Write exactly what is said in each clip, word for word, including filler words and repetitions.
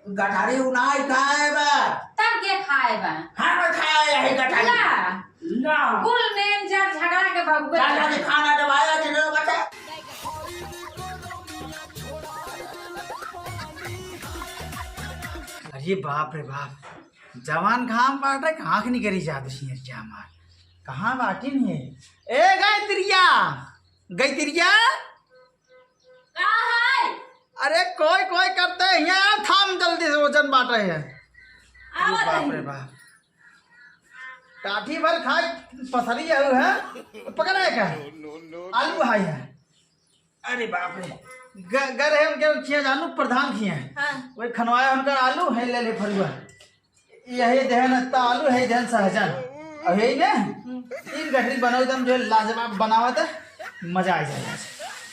गठारी उनाई खाए बा। तब के खाए बा? हम खाए यही गठारी। ला। ला। कुल मेन जर झगड़ा के भगवे। चाचा जी खाना दबाया कि नहीं बचा? अरे बाप रे बाप, जवान घाम बाटे, आँख निकरी जात सिंहरिया हमार। कहाँ बाटी नहीं? ए गैत्रिया, गैत्रिया। का है? अरे कोई कोई करते हैं, थाम जल्दी से, वजन बाटे है। आवत बाप रे बाप। टाठी भर खाए पसरी आलू है, पकड़ा है का? आलू है, है। अरे बाप रे, ग-, गर है उनके खिया जानू प्रधान खिया है। हाँ। वही खनवाया उनका आलू है, ले ले फरुआ। यही देहन त आलू है, देहन सहजन। अब यही ने तीन गठरी बनाओ, एकदम जो लाजवाब बनावत है, मजा आ जाए।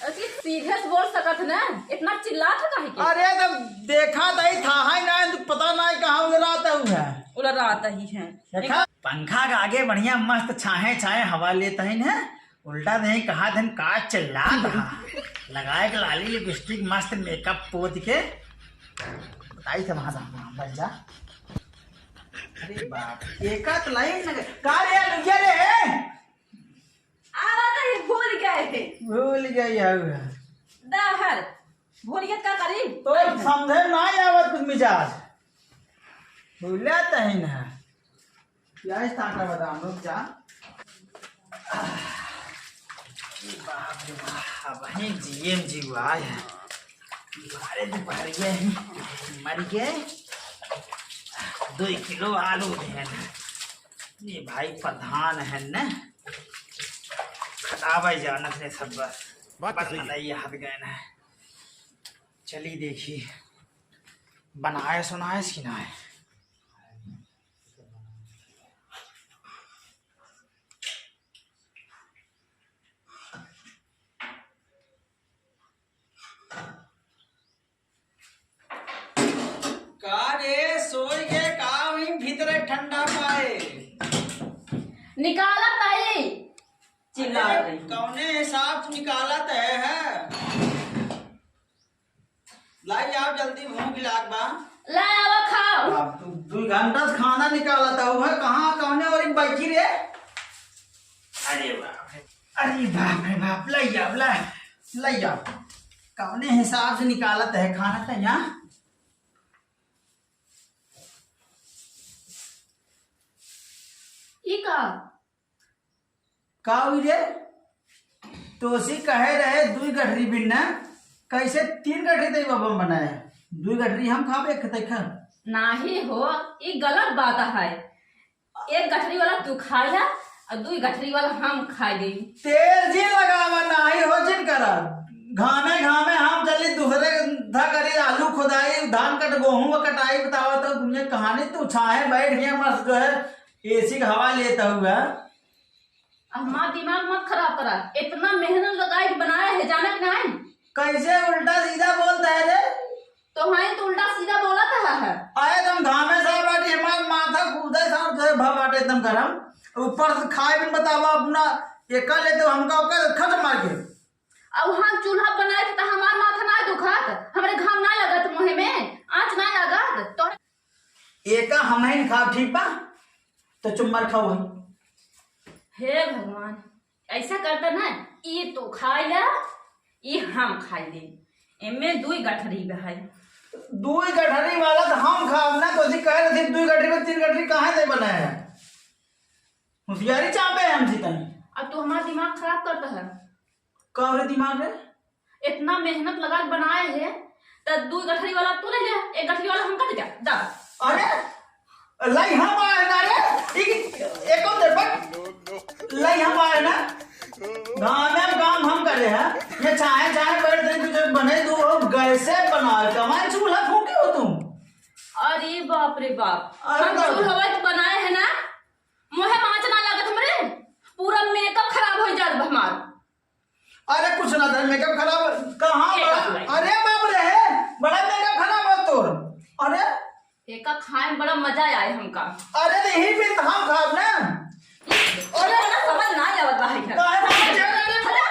अरे सीधे से बोल सकत ना, इतना चिल्लात है काहे के? अरे तब देखा तही था है ना, तू पता ना है कहाँ उलरात है। उलरात ही है। देखा? पंखा के आगे बढ़िया मस्त छाहे छाहे हवा लेत है ना, उल्टा नहीं कहा धन का चिल्लात हा। लगाए के लाली लिपस्टिक मस्त मेकअप पोत के बताई थे वहां से, हाँ, बन जा। अरे बाप, एका तो लाइन लगे। का रे, लुगिया रे? आवत ही भूल गए थे। भूल गई है। दहर, भूल गए का करी? तो समझे ना आवत कुछ मिजाज। भूला तही ना। प्याज ताका बादाम लोग जा। बाप रे बाप, वहीं जीएम जी हुआ है। बारे दोपहरिया ही मर गए। दो किलो आलू देन। ये भाई प्रधान है न, खटावे जानत है सब। बात तो सही है। ये हाथ गए ना। चली देखी, बनाए सुनाए कि ना है। का रे, सोई के का हुई भीतरे ठंडा पाए? निकालत आई, चिल्ला अरे, रही। कौने हिसाब से निकालत है, है? लाई आओ जल्दी, भूख लाग बा। ला आवा खाओ। बाप, तू दू घंटा से खाना निकालत हूँ, है? कहाँ, कौने और एक बैठी रे? अरे बाप रे, अरे बाप रे बाप, लाई आओ, ला, लाई आओ। कौने हिसाब से निकालत है खाना का यहाँ? ई का? का हुई रे? तोसी कहे रहे दुई गठरी बिन्ना, कैसे तीन गठरी तई बाबा बनाए? दुई गठरी हम खाबे, एक तई खा। नाही हो, ई गलत बात है। एक गठरी वाला तू खाया और दुई गठरी वाला हम खाई गई। तेल जिन लगावा, नाही हो जिन करा। घामे घामे हम चली दूसरे धा करी, आलू खुदाई, धान कट, गोहूं कटाई, बतावा तो दुनिया कहानी। तू छाहे बैठ गया मस्त जो है एसी का हवा लेता हुआ। अब हमार दिमाग मत खराब करा, इतना मेहनत लगाई के बनाया है, जाना कि नहीं? कैसे उल्टा सीधा बोलता है रे? तो हाँ, तो उल्टा सीधा बोला था है। आए तुम घामे से बाटी, हमार माथा कूदे साहब जो है भा बाटे एकदम गरम। ऊपर से खाए भी बतावा अपना, एका ले तो हमका ओकर खट मार के। अब हम चूल्हा बनाए थे तो हमार माथा ना दुखात, हमरे घाम ना लगत मुँह में, आँच ना लगत तो एका हमहिन खाब, ठीक बा? तो चुम्मर खाओ भाई। हे भगवान, ऐसा करता ना, ई तू खाई ला, ई हम खाई ले। एमे दुई गठरी बा है। दुई गठरी वाला तो हम खाब ना, तो जी कहे रहे दुई गठरी में तीन गठरी काहे नहीं बनाया है? होशियारी चापे हम जीतन। अब तू हमार दिमाग खराब करता है। का रे दिमाग रे? इतना मेहनत लगा के बनाए है, त दू गठरी वाला तू ले ले, एक गठरी वाला हमका दे जा, दा। अरे, लाई हम आए ना रे, ई, एक और दे पर, लाई हम आए ना, गाँव में काम हम करे हैं, ये चाहे, चाहे बैठ दे, तुझे बने दू हो, गैसे बनाए, कमाए चूल्हा फूके हो तुम। अरे बाप रे बाप, अरे हम बाप रे। चूल्हा तो बनाए है ना, मुँहे माच ना लागत हमरे, पूरा मेकअप खराब हो जात बा हमार। अरे कुछ ना था, मेकअप खराब कहाँ मेकअप बड़ा? नहीं। अरे बाप रे, बड़ा मेकअप खराब हो तोर। अरे एका खाए में बड़ा मजा आए हमका। अरे तो यही पे तो हम खाब ना। अरे ना समझ ना आवत बा है। काहे ना आवत? अरे, अरे, अरे।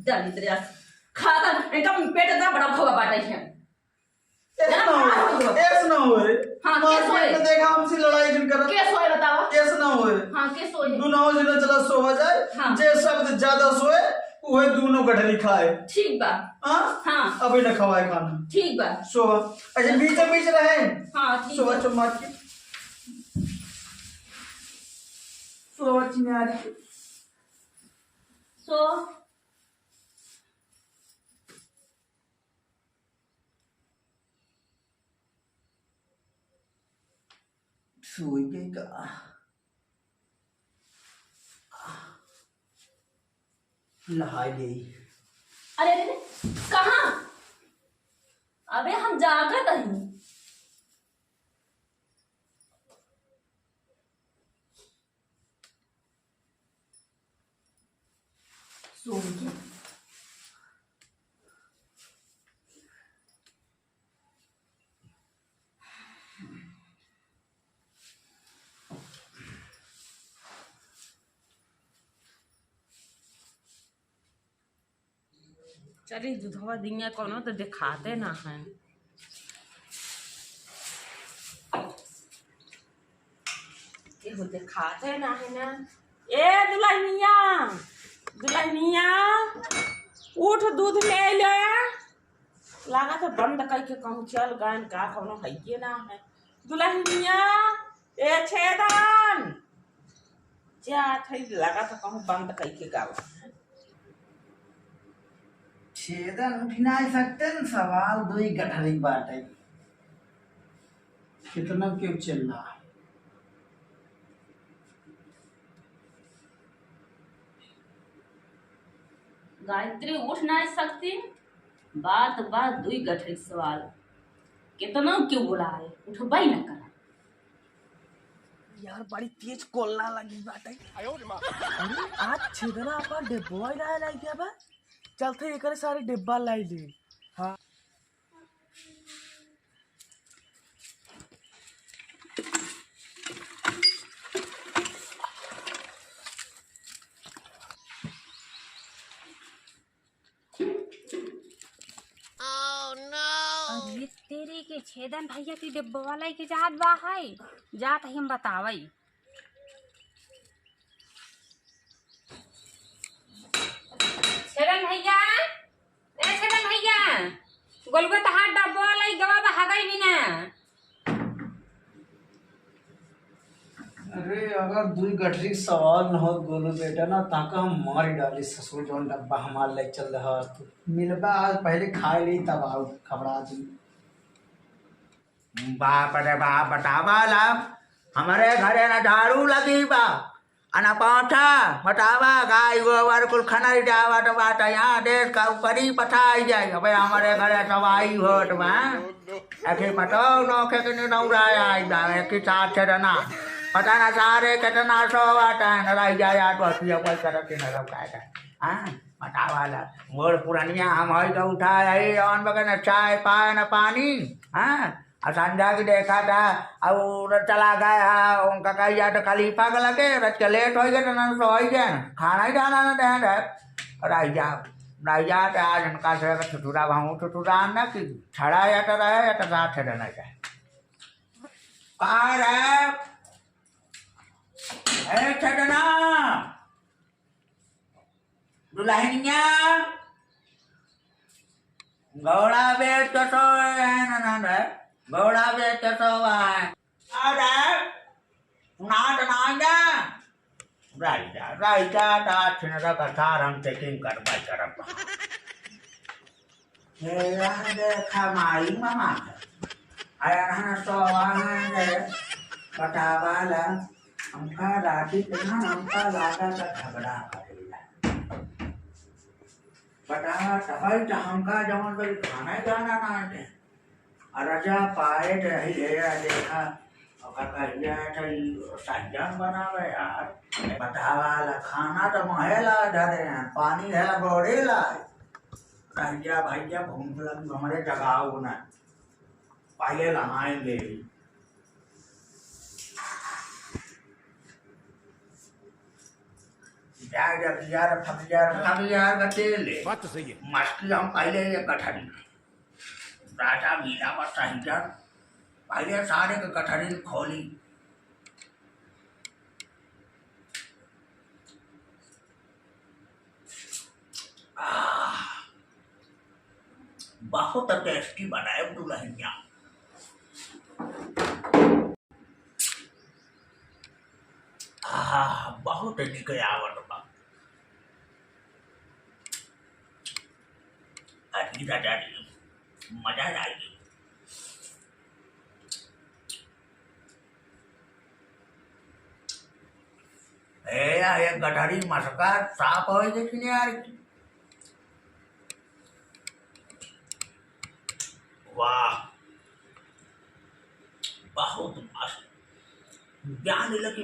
दलिद्र, खाता ना, इनका पेट इतना बड़ा भवा बाटे है। इतना तो देखा, हमसे लड़ाई जिन करत। के सोए बतावा? केस ना होए। हाँ, के सोए? दुनो जने चला सोवा जाए। हाँ। जे शब्द ज्यादा सोए, उहे दुनो गठरी खाए। ठीक बा। हाँ? हाँ। अभी न खवाए खाना। ठीक बा। सोवा। अच्छा, बीच बीच रहे। हाँ, ठीक सोवा बा। चुम्मा के। सोवा चिनारी। सो। सोई गई का? नहाई गई। अरे, अरे, अरे, कहाँ? अबे, हम जागत हई। सोई के। चली, दूधवा दिया कोनो तो देखाते ना है। केहू देखाते ना है ना। ए दुल्हनिया, दुल्हनिया, उठ, दूध ले ले। लागत है बंद करके कहूँ चल गए का, कोनो हइये ना है। दुल्हनिया, ए छेदन, जात है, लागत है कहूँ बंद करके गावा। छेदन उठ नाहीं सकते न, सवाल दुई गठरी बाटे। कितना क्यों चिल्ला? गायत्री उठ नाहीं सकती, बात बात दुई गठरी सवाल। कितना क्यों बुलाए, उठबई न करा। यार, बड़ी तेज कोल्ला लगी बाटे। अरे, आज छेदना आपन डिब्बा ही ना लाई गया बा। चलते एकरे सारे डिब्बा लाई ले। हाँ। अरे तेरी के छेदन भैया की डिब्बा वाला के जात बा है, जात है हम बतावई। छेदन भैया, ए छेदन भैया, गोलुआ तहार डब्बा वाला गवा बा हगई बिना। अरे, अगर दुई गठरी सवाल न होत गोलू बेटा ना, ताका हम मार डाली ससुर, जौन डब्बा हमार ले चल रहा तू। मिलबा आज पहले खाए ली, तब आऊ खबरा दी। बाप रे बाप, बतावा ला, हमरे घरे न झाड़ू लगी बा, आ न पोंछा, बतावा, गाय गोबर कुल खनर जावत बाटे, यहाँ देश का ऊपरी पठाई जाई। अबे हमरे घरे सवाई होत बा। एके पतौ नोखे के निनौरा आई बा, एके साथ छेदना। पता ना सारे केतना सौ बाटे, न रह जाए, आज बसिया कोई करत के न रह जाए। हाँ, बतावा ला, मोर पुरनिया हम हई तो उठाए आई, जौन बगे न चाय पाए न पानी, हाँ? आ संझा की देखा था, अब उ चला गए हा, उनका कही जाए तो खलीफा के लगे, रच के लेट होई गए, तो ना सोई गए, खाना ही जाना ना दे रहे। रह जा, रह जा, तो आज उनका से ठुठुरा भाऊ, ठुठुरा ना कि छड़ा या तो रहे, या तो साथ रहना चाहे। कहाँ रहे? ए छड़ना, दुल्हनिया, घोड़ा बेच के सोए हैं ना, ना, ना, घोड़ा बेच के सोवा है। अरे, सुनात ना जा। रह जा, रह जा, ता छिनरा का सार हम checking करबा करब। हे यार, देखा माई मामा के। अरे, हाँ, तो आए रे, बतावा ला, हमका राती के ना, हमका लागा था झगड़ा करेला। बतावा, तबई तो हमका जवन कोई खाना ही जाना ना दे। आ रजा पाए रही है, आ देखा, ओका कहिया है तो ई संजम बनावे यार। बतावा ला, खाना तो महेला धरे हैं, पानी है बोरेला। कहिया भैया भूख लगी, हमरे जगाओ ना, पहले नहाएंगे। जा, जा, बिया रे, फबिया रे, फबिया रे, तेल ले। बात तो सही है। मस्ती हम पहले ये गठन। राजा मीना बस संजम। आइए सारे के गठरी खोली। आह, बहुत tasty बनाए दुल्हनिया। आह, बहुत नीक आवत बा। अरे दादा रे, मजा आ गई। ए, या एक गठरी मसका साफ होई देखिन यार। वाह, बहुत मस्त। जान ले कि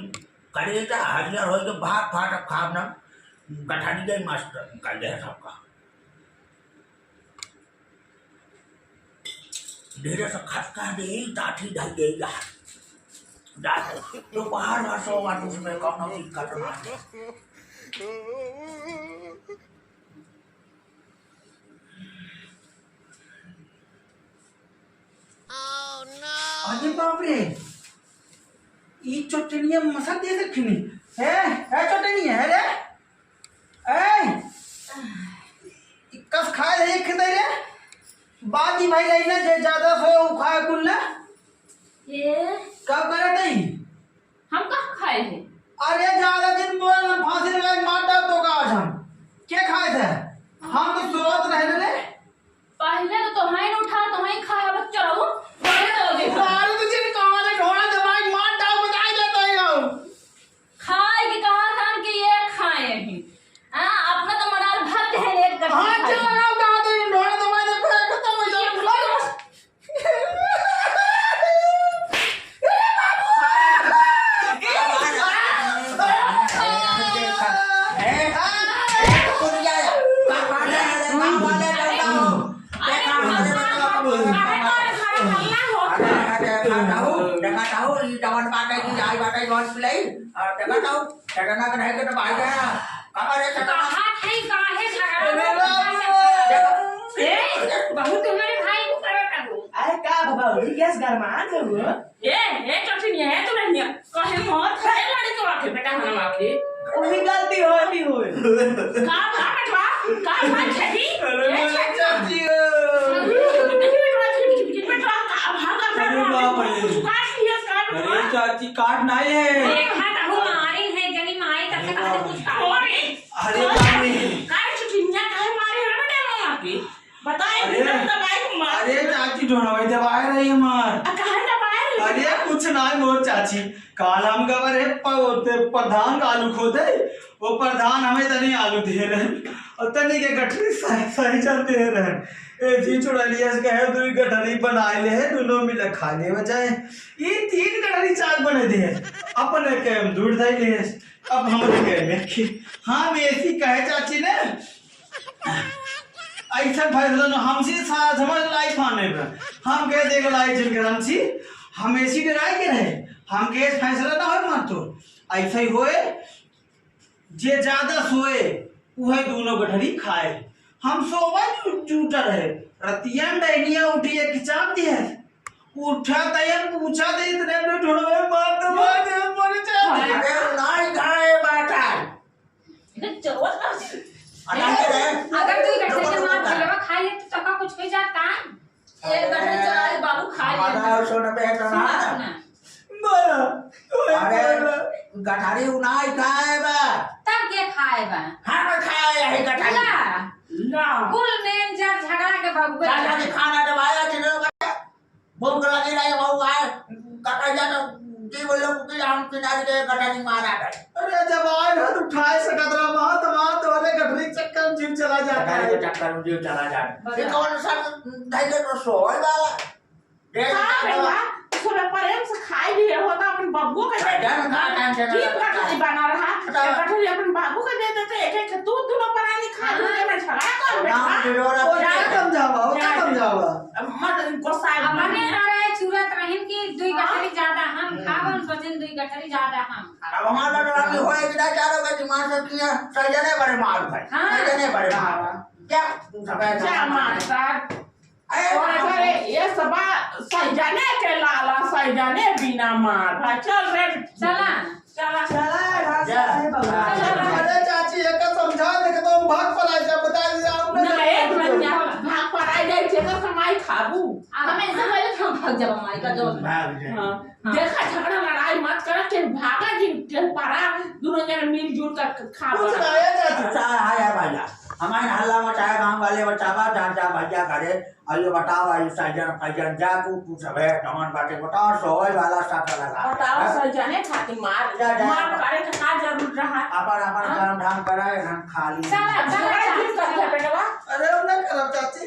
करेजा हरियर होई के भात फाट खाब ना, गठरी के मस्त कर दे सबका। ढेरे से खटका दे, दाढ़ी धइ दे यार। जा, दोपहर भर सो बात उसमें कौनो दिक्कत ना है। अरे बाप रे, ई चटनिया मसा दे रखिनी। ए, ए चटनिया, अरे। ए, ई कस खाए है एक दे रे। बाजी भाई रही ना, जे ज्यादा सोए उ खाए कुल ना। ए? का करे तई? हम कहाँ खाए हैं? अरे ज्यादा दिन बोल, हम फांसी लगा के मार डाल तो का आज हम। के खाए थे? हम तो सोत रहे रे। पहले तो तोहई उठा, तोहई खाए, अब चढ़ाऊ, बड़े तो देखो। मारू तो जिन कहाँ ले ढोड़ा दबाई, मार डाल, बताई देता ही हम। खाए के कहा था कि ये खाए हैं। हाँ, अपना तो मनाल भर के है, एक गठरी हाँ, खाए। चलो, आओ, कहाँ तो इन ढोड़ा दबाई दे, फिर खत्म हो जाओ। ये चटना के नहीं के तो भाई गया। का रे चटना? कहा थे, काहे झगड़ा अरे बाप रे। ए, बहुत तुम्हारे भाई को करत हो। अरे का बाबा, उड़ी गैस गरमान हो वो? ए, ए, चटनी है, तू नहीं है। कहे मौत है, लड़ी तो आके बेटा हमारा मार के। उही गलती होती होय। का, का बेटवा? का भाई खेती? अरे ए, खेती। चाची हो। अरे बेटवा, खेती, खेती, बेटवा, का भाग, का अरे भाग? बाप रे। कुछ काट लिया, का बेटवा? अरे चाची, काट ना ले। एक हाथ अहू मारिन है, जनी माई तब से कहते कुछ काट। अरे बाप रे। काहे चुटिया काहे मारे हो बेटा मामा के? बताए अरे, बिना दबाई को मार। अरे चाची, ढोलवाई दबाए रही हमार। आ, काहे दबाए रही? अरे कुछ ना मोर चाची, काल हम गवा रहे प-, ओते प्रधान आलू खोदे, वो प्रधान हमें तनी आलू दे रहे और तनी के गठरी सही, सही चल दे रहे। ए जी चुड़ैलिया से कहे, "दुई गठरी बनाए ले है, दोनों मिला खा ले बचाए।" ये तीन गठरी चार बने दे है, अपने के हम दूर धाई ले है। अब हमरे कहे में कि हम ऐसी कहे चाची ने, ऐसा फैसला न हमसे सा-, समझ लाई खाने में। हम कहे देख लाई जिनकर हमसे, हम ऐसी डराए के रहे, हम कहे फैसला ना होए मान तो, ऐसा ही होए, जे ज्यादा सोए, उहे दोनों गठरी खाए। हम सोवा जू-, जूटा रहे, रतिया में डैनिया उठी एक चाप दिए, उठा तैयार पूछा दे इतने में ढोलवे मार दे, मार दे, मर जा। अरे नाई खाए बाटा। इधर चोर ना। अरे, अरे, अगर तू इकट्ठे के मार चलवा खा ले, तो तका कुछ हो जात का? एक गठरी चोराई बाबू खा ले। हमारा और सोना पे है तो ना। सुन ना। बोलो, तू ही अरे, बोलो। गठारी उनाई खाए बा। तब के खाए बा? हम खाए यही गठारी। ला। ला। कुल मेन जर झगड़ा के बबुआ। चाचा के खाना दबाया कि नहीं? भूख लगी रही, वो आए, कटा जा तो जी बोलो कि हम किनारे के गठरी मारा गए। अरे, जब आए ना तो उठाए सकत रहा, वहाँ तो, वहाँ तो वाले गठरी के चक्कर में जीव चला जाता गठरी है। के चक्कर में जीव चला जाता। ये कौन सा धैर्य तो सोए वाला? ये हाँ, चक्कर भैया, वाला। थोड़ा प्रेम से खाई भी होता, अपन बबुओं के दे देते। का टेंशन ठीक है? गठरी बना रहा, तो गठरी अपन बाबू के दे देते, एक एक तू दोनों परानी खा लेते, मैं झगड़ा कर ना, बैठा। बिरोड़ा वो क्या समझावा, वो क्या समझावा? अब मत इनको साइड अपने में। ना रहे चूरत रहिन कि दुई हाँ। गठरी ज्यादा हम हाँ। खावन, सोचिन दुई गठरी ज्यादा हम खावन। अब हमारा लड़ाई होए कि ना चारों का दिमाग से किया, सही जने बड़े मार भाई, हाँ। सही जने बड़े मार। क्या? क्या मार साहब? अरे और बाप रे। अरे, ये सबा सैजने के लाला, सैजने बिना मार। भाई, चल रे। चला। चला। चला, रात जा। से बंगाल। चला। अरे चाची, एका समझा दे के तो हम भाग पर आ जा, बता दिया आपने। ना, एक मिनट, क्या भाग पर आ जाए, जेकर कमाई खाबू। आ, हमें ऐसे बोले तो हम भाग जाबा माई का जोर। भाग जाए। हाँ। हाँ। देखा, झगड़ा लड़ाई मत करा, के भागा जिन, के परा, दोनों जने मिलजुल कर खाबा। कुछ ना, ए चाची। अच्छा, हाँ यार भैया, हमारे हल्ला मचाया, गाँव वाले मचावा, जहाँ जा भैया घरे, और ये बताओ, आई सैजन, फैजन, जा तू, तू सब है, जवन बाटे, बताओ, सोवल वाला सब चला ला। बताओ, हैं? सैजने खातिर मार, जा, जा, मार जा। करे के का जरूरत रहा? अपन, अपन हाँ? काम धाम करा, एकदम खाली। चला, चला, झगड़ा चला, क्यों करते चला। बेटवा? अरे, हम ना करब, चाची।